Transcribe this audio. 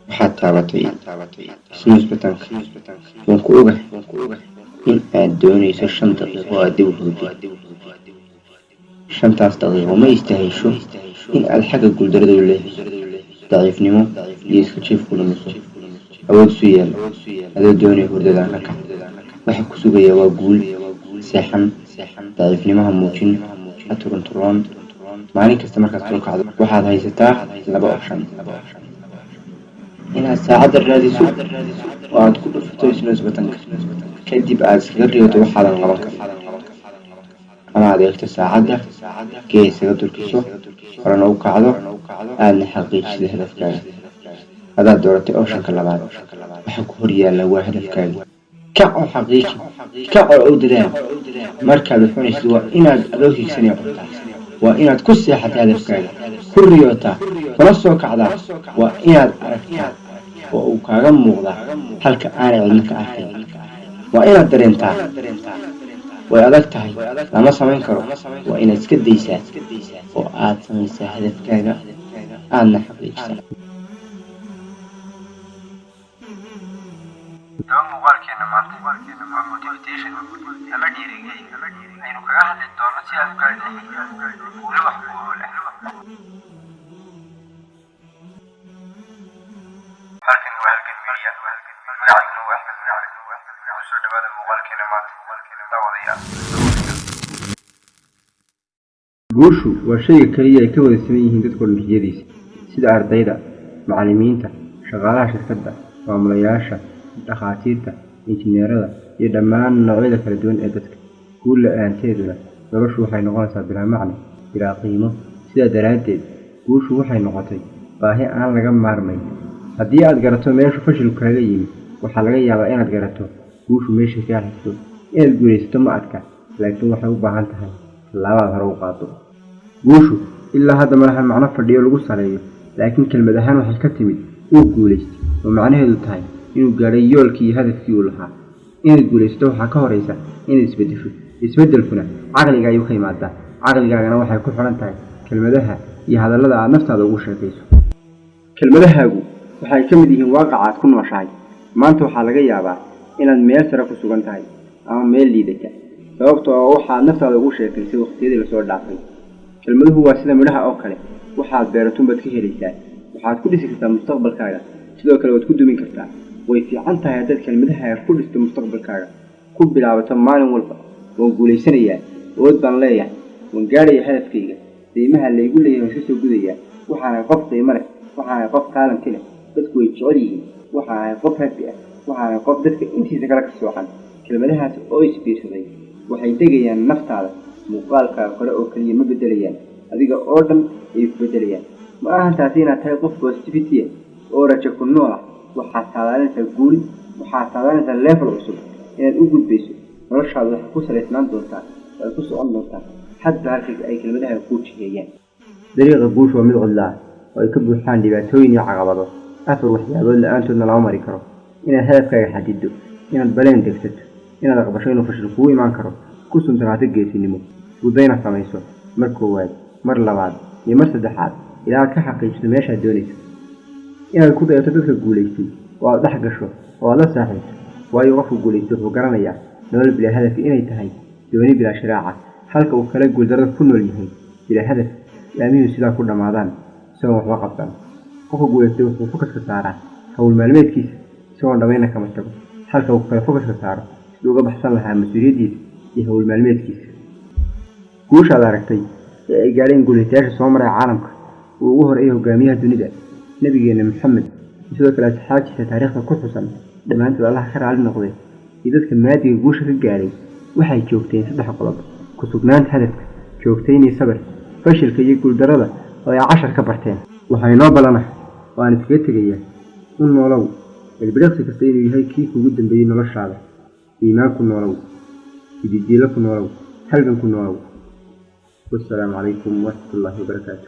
Waxaad taabatay snooze button-ka. Waan ku ogahay in aad doonayso 5 daqiiqo aad dib u hurdo. 5taas daqiiqo ma istaahesho in aad xagga guuldarrada u leexiso, daciifnimo iyo iska jiif ku lumiso. Awood isu yeel adoo doonaya hurdadan ka kac. Waxa ku sugaya waa guul. Seexan, daciifnimo ha muujin, ha turunturoon. Maalin kasta markaad soo kacdo, waxaad haysataa laba option: inaad saacadda raadiso oo aad ku dhufato snooze button-ka, kadib aad iskaga riyoto waxaadan qaban karin, ama aad eegto saacadda, gees isaga durkiso, horena u kacdo, aadna xaqiijisid hadafkaaga. Haddaad dooratay option-ka labaad, waxa ku hor yaalla waa hadafkaaga. Kac oo xaqiiji, kac oo u dadaal. Markaad wax cunaysid, waa inaad adoo hiigsanaya cuntaa, waa inaad ku seexataa hadafkaaga, ku riyootaa, kuna soo kacdaa. Waa inaad aragtaa oo uu kaaga muuqdaa halka aanay cidna ka arkayn. Waa inaad dareentaa. Way adag tahay, lama samayn karo. Waa inaad iska daysaa oo aad samaysaa hadafkaaga, aadna xaqiijisaa. Haddaba muuqaalkeena maanta waa motivation ama dhiirigelin aynu kaga hadli doono si aad u gaari lahayd guulo wax ku ool ah. Halkani waa Halgan Media, magacayguna waa Axmed Maxamed. Ku soo dhawaada muuqaalkeena maanta, daawadayaal. Guushu waa shayga kaliya ay ka wada siman yihiin dadka oo dhan riyadiisa, sida ardayda, macallimiinta, shaqaalaha shirkadda, maamulayaasha, dhakhaatiirta, injineerada iyo dhammaan noocyada kala duwan ee dadka. Guul la'aanteeduna noloshu waxay noqonaysaa bilaa macne, bilaa qiimo. Sidaa daraaddeed, guushu waxay noqotay baahi aan laga maarmayn. Haddii aad garato meeshu fashilku kaaga yimi, waxaa laga yaabaa inaad garato guushu meeshay kaa xigto. Inaad guulaysato ma adka, laakiin waxay u baahan tahay tallaabaad hore u qaado. Guushu ilaa hadda ma lahan macno fadhiyo lagu saleeyo, laakiin kelmad ahaan waxay ka timid "uu guulaystay", oo macnaheedu tahay inuu gaadhay yoolkii iyo hadafkii uu lahaa. Inaad guulaysato waxaa ka horaysa inaad isbeddesho. Isbeddelkuna caqliga ayuu ka imaadaa, caqligaagana waxay ku xidhan tahay kelmadaha iyo hadallada aad naftaada ugu sheekayso. Kelmadahaagu waxay ka mid yihiin waaqaca aad ku nooshahay. Maanta waxaa laga yaabaa inaad meel sare ku sugan tahay ama meel liidata, sababtoo ah waxaad naftaada ugu sheekaysay waqtiyadii lasoo dhaafay. Kelmaduhu waa sida midhaha oo kale: waxaad beerato unbaad ka helaysaa. Waxaad ku dhisi kartaa mustaqbalkaaga, sidoo kale waad ku dumin kartaa. Way fiican tahay haddaad kelmadahaaga ku dhisto mustaqbalkaaga, ku bilaabato maalin walba: "Waan guulaysanayaa, awood baan leeyahay, waan gaadhaya hadafkayga, deymaha laygu leeyahay waan iska soo gudayaa, waxaanahay qof qiimo leh, waxaanahay qof talent leh, dadku way jecel yihiin, waxaanahay qof happy ah, waxaanahay qof dadka intiisa kale ka soocan." Kelmadahaas oo isbiirsaday waxay degayaan naftaada. Muuqaalkaaga kore oo keliya ma beddelayaan, adiga oo dhan ayay ku beddelayaan. Ma ahan taasi inaad tahay qof positivity ah oo rajo ku nool ah. Waxaad saadaalinaysaa guul, waxaad saadaalinaysaa level cusub inaad u gudbayso. Noloshaadu waxay ku salaysnaan doontaa oo ay ku socon doontaa hadba halka ay kelmadaha kuu jiheeyaan. Dariiqa guusha waa mid cidla ah oo ay ka buuxaan dhibaatooyin iyo caqabado. Afar waxyaabood la-aantoodna lama mari karo: inaad hadafkaaga xadiddo, inaad plan degsato, inaad aqbasho inuu fashil kugu imaan karo, ku suntanaato geesinimo, gudayna samayso mar koowaad, mar labaad iyo mar saddexaad ilaa aad ka xaqiijiso meeshaad doonayso, inaad ku dayato dadka guulaystay oo aad dhex gasho oo aad la saaxiibto. Waayo, qofka guulaystay wuxuu garanayaa nolol bilaa hadaf inay tahay dooni bilaa shiraaca, halka uu kale guuldarrada ku nool yahay bilaa hadaf, laamihii sidaa ku dhammaadaan isagoon waxba qabsan. Qofka guulaystay wuxuu focus-ka saaraa hawl maalmeedkiisa, isagoon dhammayna kama tago, halka uu kale focus-ka saaro siduu uga baxsan lahaa mas-uuliyaddiisa iyo hawl maalmeedkiisa. Guushaad aragtay ee ay gaadheen guulaystayaasha soo maray caalamka, uu ugu horeeyay hogaamiyaha dunida, Nabigeena Maxamed, iyo sidoo kale asxaabtiisa taariikhda ku xusan, dhammaantood Allah ka raali noqday, iyo dadka maadiga guusha ka gaadhay, waxay joogteen saddex qodob: ku sugnaanta hadafka, joogtayn iyo sabir, fashilka iyo guuldarrada oo ay cashar ka barteen. Waxaa inoo ballanah oo aan iskaga tegayaa: u noolow ilbiriqsi kasta inuu yahay kii kugu dambeeyey noloshaada. Iimaan ku noolow, yididiilo ku noolow, halgan ku noolow. Wasalaamu calaykum waraxmatullaahi wabarakaatu.